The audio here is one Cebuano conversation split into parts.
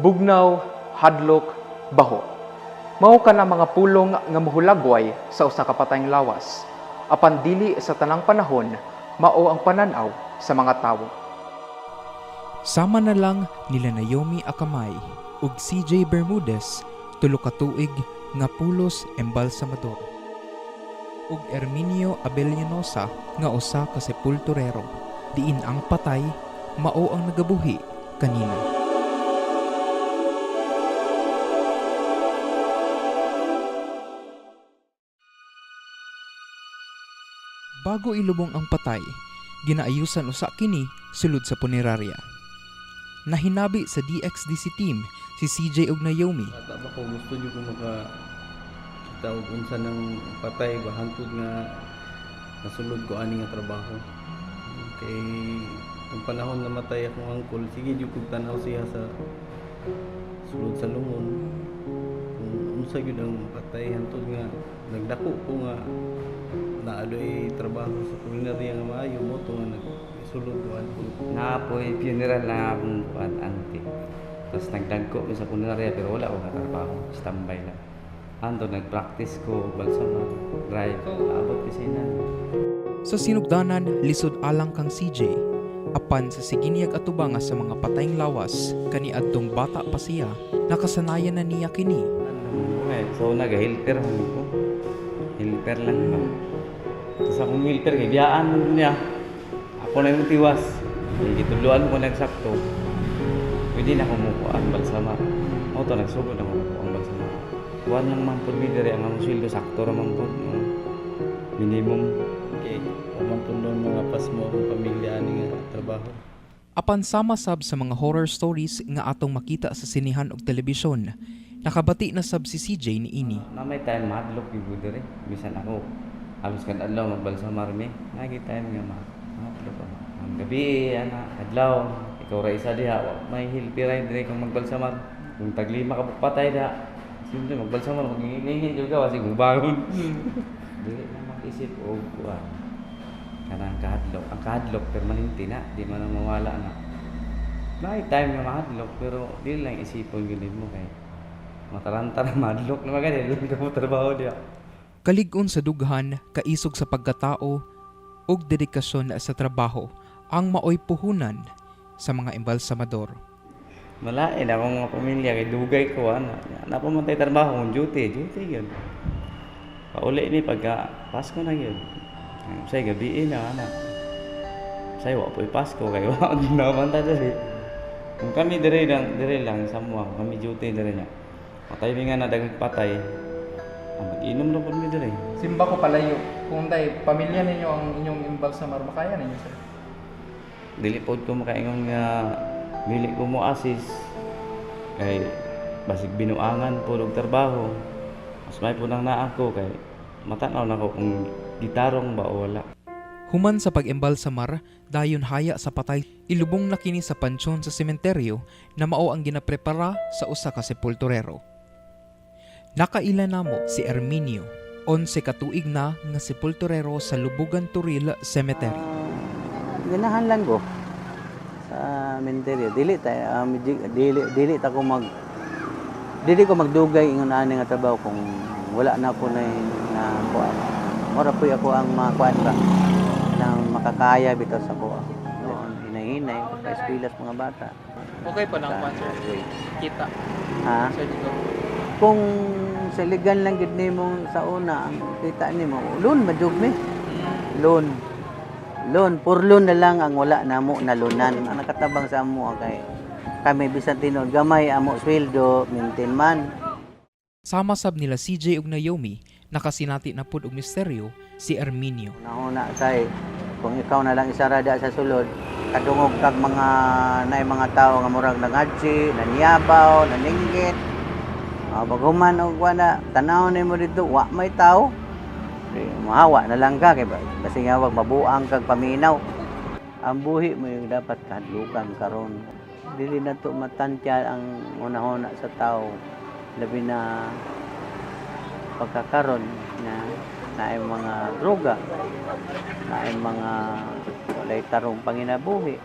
Bugnaw, hadlok, baho. Mao kana mga pulong nga mohulagway sa usa ka patayng lawas. Apan dili sa tanang panahon mao ang pananaw sa mga tawo. Sama na lang nila Naomi Akamay ug CJ Bermudez, 3 ka tuig nga pulos embalsamador, ug Herminio Abellanosa nga usa ka sepulturero, diin ang patay mao ang nagabuhi kanina. Bago ilubong ang patay, ginaayusan usa kini sulod sa punerarya. Nahinabi sa DXDC team si CJ ug Naomi. Bata pa ko, gusto jud ko maka kita og unsa ng patay ba, hangtod nga nasulod ko ani nga trabaho. Kay kung panahon namatay akong angkol, sige jud kog tan-aw siya sa sulod sa lungon kung unsa gyud ang patay, hangtod nga nagdako ko nga naadoy trabaho sa punerarya nga maayo mo to nga nagsulod ko ani. Naapoy funeral na akong kuan auntie. Tapos nagdagko mi sa punerarya pero wala ko katrabaho, standby lang. Anto nagpractice ko balsama, drive, abot ko sina. Sa sinugdanan, lisod alang kang CJ. Apan sa siginyag atubanga sa mga patayng lawas, kaniadtong bata pa siya, nakasanayan na niya kini. Okay, so nag-helper man ko. Helper lang ba. Tapos akong helper kay biyaan man niya. Ako na yung tiwas. Kay gituluan ko nagsakto. Pwede na ako mukuan balsama. Mo to nagsugod ako ang balsama. Kuan lang man pud mi diri ang among sweldo, sakto ra man pud. Minimum. Okay, wa man pud doon mga pasmo akong pamilya ani nga trabaho. Apan sama sab sa mga horror stories nga atong makita sa sinihan og telebisyon, nakabati na sab si CJ ni ini. Na may time madlok gyud diri. Bisan ako halos kad adlaw magbalsamar mi. Nagi time nga madlok ako. Ang gabi ana adlaw ikaw ra isa diha, wa may helper ra diri kung magbalsamar. Kung taglima ka patay diha, simple magbalsamar magingin jud ka kasi gubangon. Dili na mag-isip og kuan. Kanang kahadlok, ang kahadlok permanente na, di man na mawala na. May time nga mahadlok pero dili lang isipon gyud nimo kay mataranta na mahadlok na magani dili ka mo trabaho diha. Kalig-on sa dughan, kaisog sa pagkatao ug dedikasyon sa trabaho ang maoy puhunan sa mga embalsamador. Malain akong mga pamilya kay dugay ko ana. Napa man tay trabaho kung duty, duty gyud. Pauli ni pagka Pasko na gyud. Say gabi na ana. Say wa po'y Pasko kay wa naman ta diri. Kung kami diri lang sa mua, kami duty diri nya. Patay mi nga na daghang patay. Mag-inom ra pud mi diri. Simba ko palayo. Kung tay pamilya ninyo ang inyong embalsamar, makaya ninyo sir? Dili pod ko makaingon nga dili ko mo assist kay basig binuangan pod og trabaho. Mas may punang naa ko kay matanaw na ko kung gitarong ba o wala. Human sa pag-embalsamar, dayon haya sa patay, ilubong na kini sa pansyon sa sementeryo na mao ang ginaprepara sa usa ka sepulturero. Nakaila namo si Herminio, 11 ka tuig na nga sepulturero sa Lubugan Toril Cemetery. Ganahan lang ko sa menteryo. Dili ta dili dili ta ko mag dili ko magdugay ingon ani nga trabaho kung wala na ko na na kuan. Mura puy ako ang makuan ba nang makakaya bitaw sa kuan. Noon hinay-hinay pa eskwela sa mga bata. Okay pa lang kuan sir. Kita Ha? sir Jigo. Kung siligan lang gid nimo sa una ang kita nimo, loan majug mi. Loan. Loan, pur loan na lang ang wala namo na loanan. Ang nakatabang sa amo kay kami bisan tinuod gamay amo sweldo, maintain man. Sama sab nila CJ ug Naomi, nakasinati na pud og misteryo si Herminio. Una say kung ikaw na lang isarada sa sulod, kadungog kag mga nay mga tawo nga murag nangadji, naniyabaw, naninggit. Pag human og wala, tanaw nimo dito, wa may tawo. Di, mahawa na lang ka kay kasi nga wag mabuang kag paminaw. Ang buhi mo yung dapat kahadlukan karon. Dili na to matantya ang unahona sa tao, labi na pagkakaron na naay mga droga, naay mga walay tarong panginabuhi.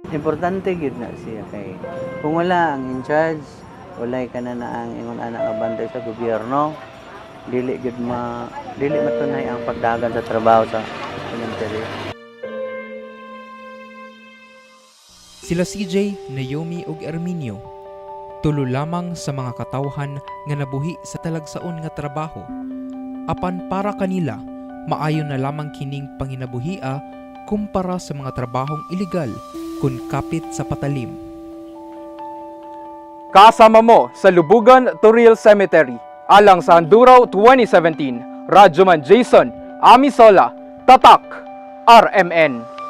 Importante gyud na siya kay kung wala ang in charge, walay ka na na ang ingon ana nga bantay sa gobyerno, dili gyud ma dili matunay ang pagdagan sa trabaho sa cemetery. Sila CJ, Naomi ug Herminio, tulo lamang sa mga katawhan nga nabuhi sa talagsaon nga trabaho. Apan para kanila, maayo na lamang kining panginabuhia kumpara sa mga trabahong ilegal kun kapit sa patalim. Kasama mo sa Lubugan Toril Cemetery, alang sa Handuraw 2017, Radyoman Jason, Amisola, Tatak, RMN.